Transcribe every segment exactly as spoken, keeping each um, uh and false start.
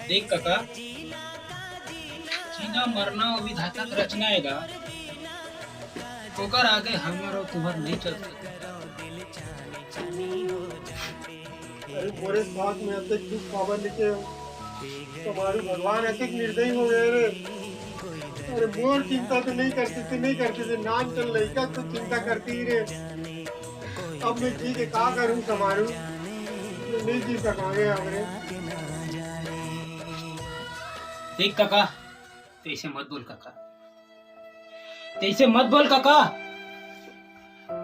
देख कका, जीना मरना वो विधाता के रचना हे गा, ओकर आगे हमर अउ तुंहर नइ चल सकत। अरे मोरे साथ में अतेक दुख काबर लेके हो? तुम्हारू भगवान अतेक निर्दयी हो गए रे। अरे मोर चिंता तो नहीं करते थे, नहीं करते थे, नान चल लइका तो चिंता करती ही रे। अब मैं जी के का करूं तुम्हारू? मैं नहीं जी सकांगे अब रे। देख कका, तइसे मत बोल कका, तइसे मत बोल कका।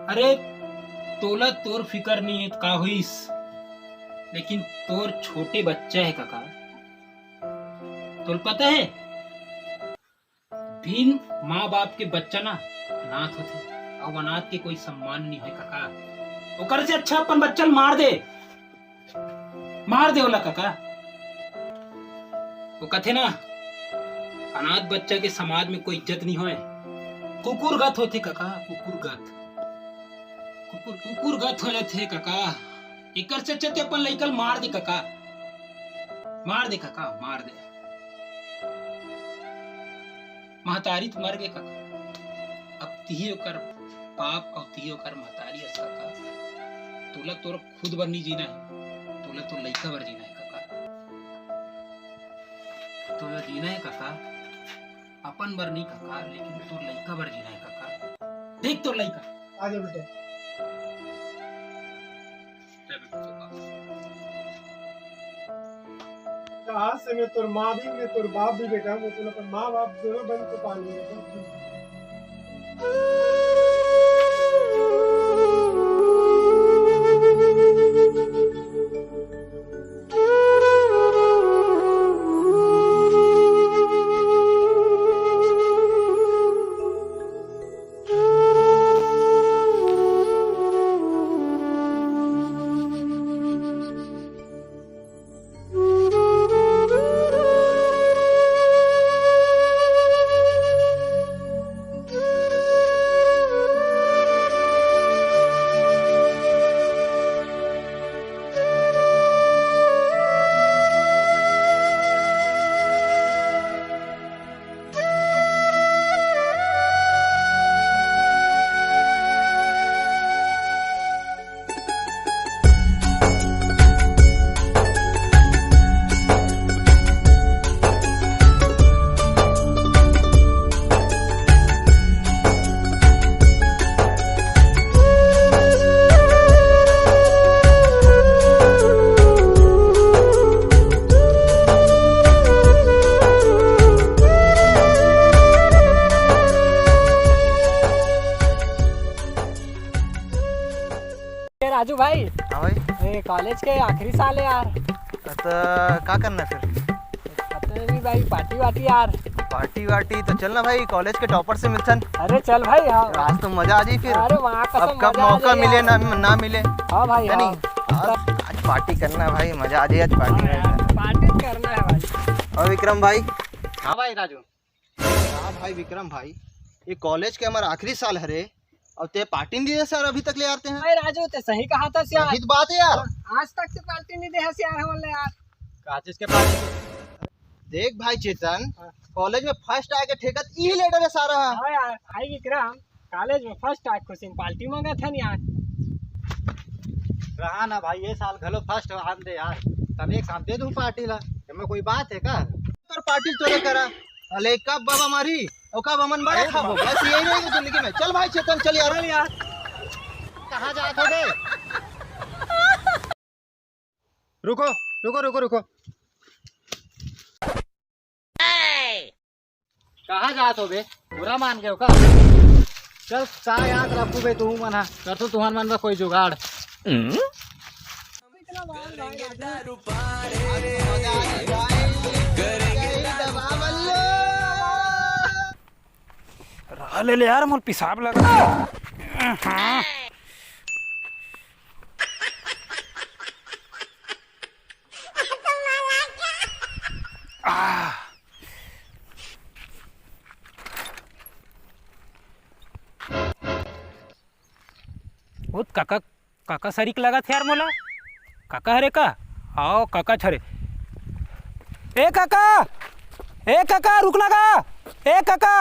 अरे तोला तोर फिकर नहीं हे त का होइस, लेकिन तोर छोटे बच्चा हे कका। तोला पता हे, बिन माँ बाप के बच्चा ना अनाथ होथे, अउ अनाथ के कोई सम्मान नहीं होय कका। ओकर से अच्छा अपन बच्चा ल मार दे, मार दे ओला कका। वो कथे ना, अनाथ बच्चा के समाज में कोई इज्जत नहीं होय। कुकुरगत होथे कका, कुकुरगत। कुकुर, कुकुरगत हो जाथे कका। एकर से अच्छा ते अपन लइका ल मार दे कका, मार दे कका, मार दे। महतारी त मर गे कका, अब तिही ओकर बाप अउ तिही ओकर महतारी अस कका। तोला तोर खुद बर नी जीना हे, तोला तोर लइका बर जीना हे कका। तोला जीना हे कका, अपन बर नी कका, लेकिन तोर लइका बर जीना हे कका। देख तोर लइका। आ जा बेटा। आज से मैं तोर माँ भी, मैं तोर बाप भी बेटा, मैं तोला अपन माँ बाप दोनों बन के पाल लूंगा। ए राजू भाई, हाँ भाई। ए, कॉलेज के आखिरी साल है यार। तो का करना फिर? पता नहीं भाई, पार्टी वार्टी यार। पार्टी वार्टी तो चल ना भाई, कॉलेज के टॉपर से मिलथन। अरे चल भाई, हाँ। आज तो मजा आ जाई फिर। अरे वहाँ कसम अब कब मजा आ मौका जाए मिले यार। ना, ना मिले। हाँ भाई, है हाँ। नहीं? आज, आज पार्टी करना है भाई, मजा आ जाए आज पार्टी हाँ यार, करना। पार्टी करना है भाई। और विक्रम भाई? हाँ भाई राजू। हाँ भाई विक्रम भाई, ये कॉलेज के हमारा आखिरी साल हरे, और ते पार्टी नहीं दे सर अभी तक ले यार ते हैं। भाई राजू, ते सही कहा था यार। सही तो बात है यार। आज तक ते पार्टी नहीं दे है यार हमन ले यार। का चीज के पार्टी? देख भाई चेतन, हाँ। कॉलेज में फर्स्ट आए के ठेकत ई लेटर है सारा। हाँ यार, भाई विक्रम, कॉलेज में फर्स्ट आए खुशी में पार्टी मांगा था यार। रहा ना भाई, ये साल घलो फर्स्ट आन दे यार, तब एक साथ दे दूं पार्टी ला, एमे कोई बात है का? पर पार्टी तोरे करा, अले कब बाबा मारी और कब हमन बड़ा खाबो, बस यही रहेगी जिंदगी में। चल भाई चेतन, चल यार। चल यार। कहाँ जात हो बे? रुको, रुको, रुको, रुको। कहाँ जात हो बे? बुरा मान गए हो का? चल, चाय याद रखू बे, तू मन हा। कर तो तुहन मन बा कोई जुगाड़। रहा ले, ले यार, मोर पिसाब लगा। हाँ। आ। ओ काका, काका सरीक लगत हे यार मोला। काका हरे का? आओ काका छरे। ए काका, ए काका, रुक ना गा। ए काका,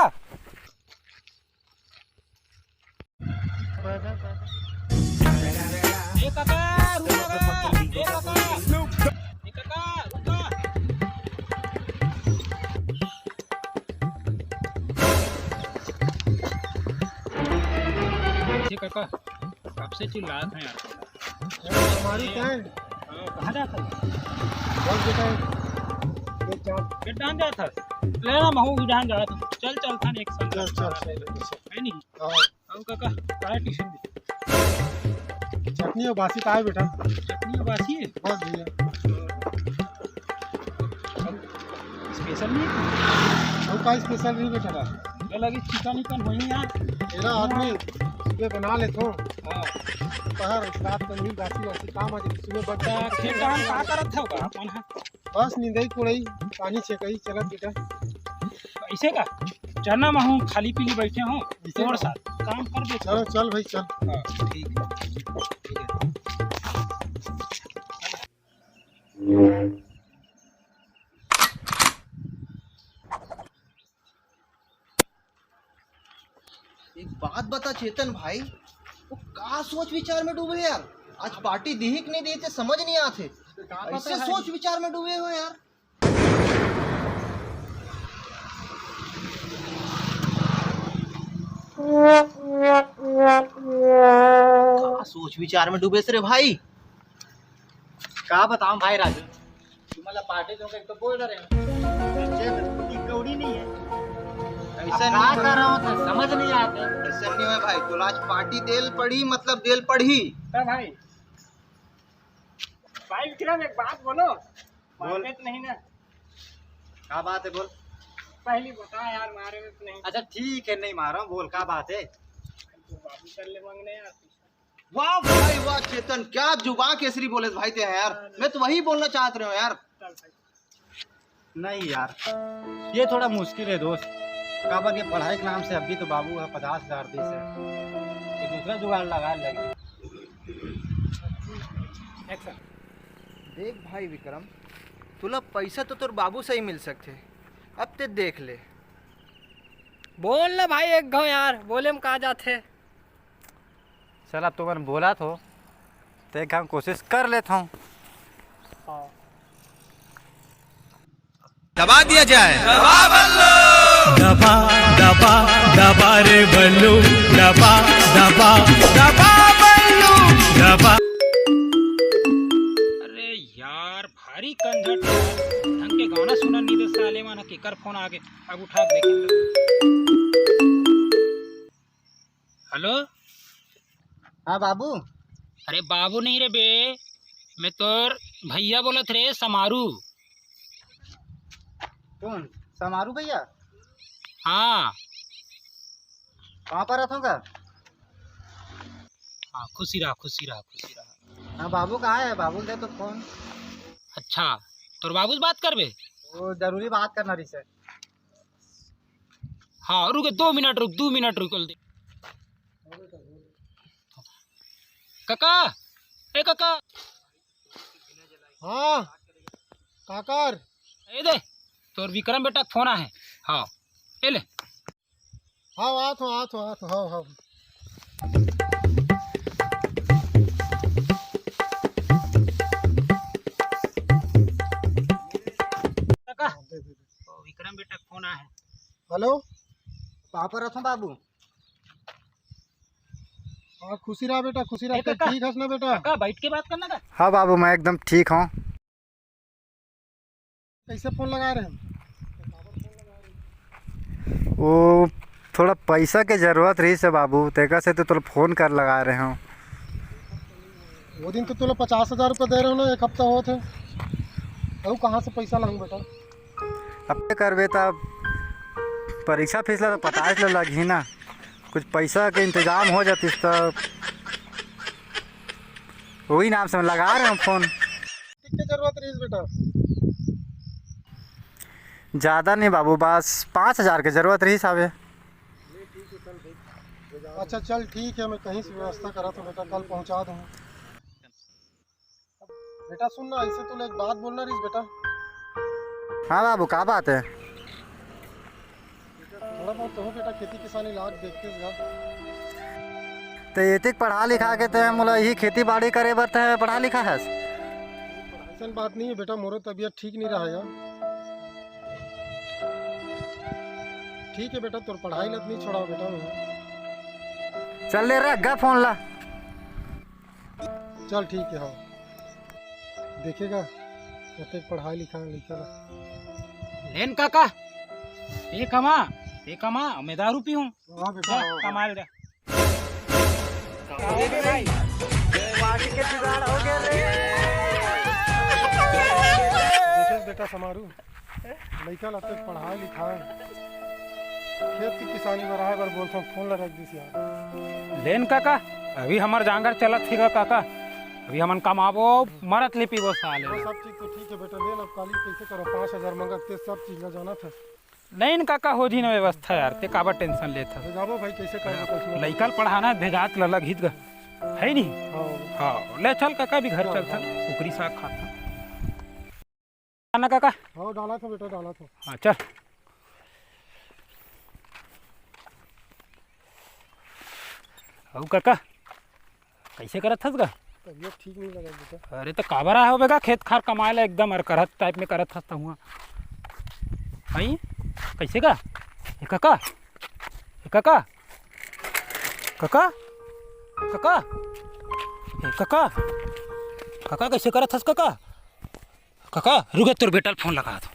ए काका, रुक ना गा। ए काका, ए काका, रुक ना। ए काका, कब से चिल्लात हैं यार। अरे, हमारी क्या है? हाँ, कहाँ जात हस? बस बेटा, एक जान। के डाहन जात हस? ले ना, महू भी डाहन जात हस। चल, चल, थान एक संग चल, चल, चल। है नहीं? हाँ। अब काका, काय ट्यूशन दे? चटनी और बासी का है बेटा? चटनी और बासी है? बस भैया। स्पेशल नहीं? हम का स्पेशल नहीं बेटा। ये लगी चिकन इकन होई यार। तेरा आदमी सुबह बना लेत हो। हाँ। पहर रात को नहीं, बासी वासी काम आ जाए, सुबह बन जाए। खेत धान का करत हो का अपन? हाँ। बस निंदई कोड़ई, पानी छेकई चलत बेटा। ऐसे का? चना में हूँ, खाली पीली बैठे हो। ऐसे तोर का? साथ काम कर दे। चलो, चल भाई, चल। हाँ, ठीक है। ठीक है। एक बात बता चेतन भाई, वो का सोच विचार में डूबे यार? आज पार्टी दिही कि नहीं दिही ते समझ नहीं आते। का पता ऐसे है? सोच विचार में डूबे हो यार। का सोच विचार में डूबे से रे भाई? का बताऊं भाई राजू, तुम्हारा पार्टी तो एक तो बोल रहे हैं, जेब में कौड़ी नहीं है। ऐसा अब नहीं का हो। कर रहा हूँ तो समझ नहीं आते। ऐसा नहीं है भाई, तो आज पार्टी देल पड़ी, मतलब देल पड़ी। का भाई? भाई विक्रम, एक बात बोलो। बोल। मारबे तो नहीं ना? का बात है, बोल। पहली बता यार, मारे में तो नहीं। अच्छा ठीक है, नहीं मारा हूँ, बोल का बात है? तो बाबू कर ले मांगने यार। वाह भाई वाह चेतन, क्या जुबा केसरी बोले भाई ते हैं यार। मैं तो वही बोलना चाहत रहे हूँ यार। चल भाई। नहीं यार, ये थोड़ा मुश्किल है दोस्त। काबर के पढ़ाई के नाम से अभी तो बाबू ह पचास हजार दिस है, तो दूसरा जुगाड़ लगा लगी। देख भाई विक्रम, तुला पैसा तो तोर बाबू से ही मिल सकथे, अब ते देख ले। बोल ना भाई एक घाव यार, बोले में का जाथे। चल, अब तुमन बोलत हो, तो एक घाव कोशिश कर लेत हूँ। हाँ। दबा दिया जाए। दबा, दबा, दबा रे बल्लू, दबा, दबा, दबा बल्लू, दबा। अरे यार, भारी कंझट, ढंग के गाना सुनन नहीं दे साले मन, केकर फोन आगे, अब उठा के देखें। हेलो। हाँ बाबू। अरे बाबू नहीं रे बे, मैं तोर भैया बोलत रे, समारू। कौन? समारू भैया? हाँ। कहाँ पर रहता हूँ का? हाँ, खुशी रहा, खुशी रहा, खुशी रहा। हाँ बाबू, कहाँ है? बाबू दे तो फोन। अच्छा, तोर बाबू से बात करबे? वो जरूरी बात करना रही सर। हाँ, रुके, दो मिनट रुक, दो मिनट रुक, दे। काका, ए काका। हाँ, काकर। ए दे, तोर विक्रम बेटा के फोन आहे। हाँ, ए ले। हाँ, आत हो, आत हो, आत हो, हाँ, हाँ। काका, हाँ, दे, दे, दे। ओ, विक्रम बेटा के फोन आहे। हेलो। कहाँ पर रहता बाबू? हाँ, खुशी रहा बेटा, खुशी रहा। ए, काका। ठीक हस ना बेटा? काका, बैठ के बात करना का? हाँ बाबू, मैं एकदम ठीक हूँ। कैसे फोन लगा रहे हैं? वो थोड़ा पैसा के जरूरत रही से बाबू, तेकर से तो तोला फोन कर लगा रहे हूँ। वो दिन तो तोला पचास हजार रुपया दे रहे हो ना, एक हफ्ता होत है। अउ कहाँ से पैसा लाऊं बेटा? अब का करबे, तब परीक्षा फीस ला तो पतास ला लगही ना, कुछ पैसा के इंतजाम हो जातिस तब। वही नाम से मैं लगा रहे हूँ फोन। कितने जरूरत रही बेटा? ज़्यादा नहीं बाबू, बस पाँच हजार के जरूरत रही साहब। अच्छा चल ठीक है, मैं कहीं से व्यवस्था करा तो बेटा कल पहुँचा दूँ। बेटा सुन ना, अइसे तो एक बात बोलना रहिस बेटा। हाँ बाबू, का बात हे? थोड़ा बहुत तो हो बेटा, खेती किसानी लाग देखते जा। ते एतिक पढ़ा लिखा के ते मोला इही खेती बाड़ी करे बर ते पढ़ा लिखा हस? अइसन बात नहीं हे बेटा, मोरो तबीयत ठीक नहीं रहा यार। ठीक हे बेटा, तोर पढ़ाई ला तो नहीं छोड़ाओ बेटा मैं। चल ले रे, गा फोन ला। चल ठीक हे, हाँ। देखेगा, कतेक पढ़ाई लिखा लइका ला। लेन काका, ए कमा, ए कमा, मैं दारू पीऊँ। हाँ बेटा, जा, हाँ। कमा ले जा। देखेस बेटा समारू, लइका ला तक पढ़ाई लिखाए, खेत की किसानी बर आए बर बोलथन, फोन ला रख दिस यार। लेन काका, अभी हमर जांगर चलत हे गा काका, अभी हमन कमाबो, मरत ले पीबो साले। वो सब चीज तो ठीक हे बेटा, लेन अब काली कइसे करो, पाँच हजार मंगत ते सब चीज ला जानत हस। नहीं न काका, हो जी ना व्यवस्था यार, ते काबर टेंशन लेत हस? ले जाबो भाई, कइसे करबो, कइसे ना। लइका ल पढ़ाना हे, भेजात ल लगही गा, हे नहीं? हाँ। हाँ, ले चल काका, अभी घर चल, चलथन, चल। कुकरी साग खाथन। ना काका? हाँ, डालत हों बेटा, डालत हों। हाँ, चल। अउ काका, कइसे करत हस गा? तबीयत ठीक नहीं लगा बेटा। अरे, त काबर आए होबे गा खेत खार कमाए ला एकदम अरकरहत टाइप में करत हस तहुआ। हई, कइसे गा? ए काका, ए काका, काका, काका, ए काका, काका, कइसे करत हस काका? काका, रुके, तोर बेटा ल फोन लगात हों।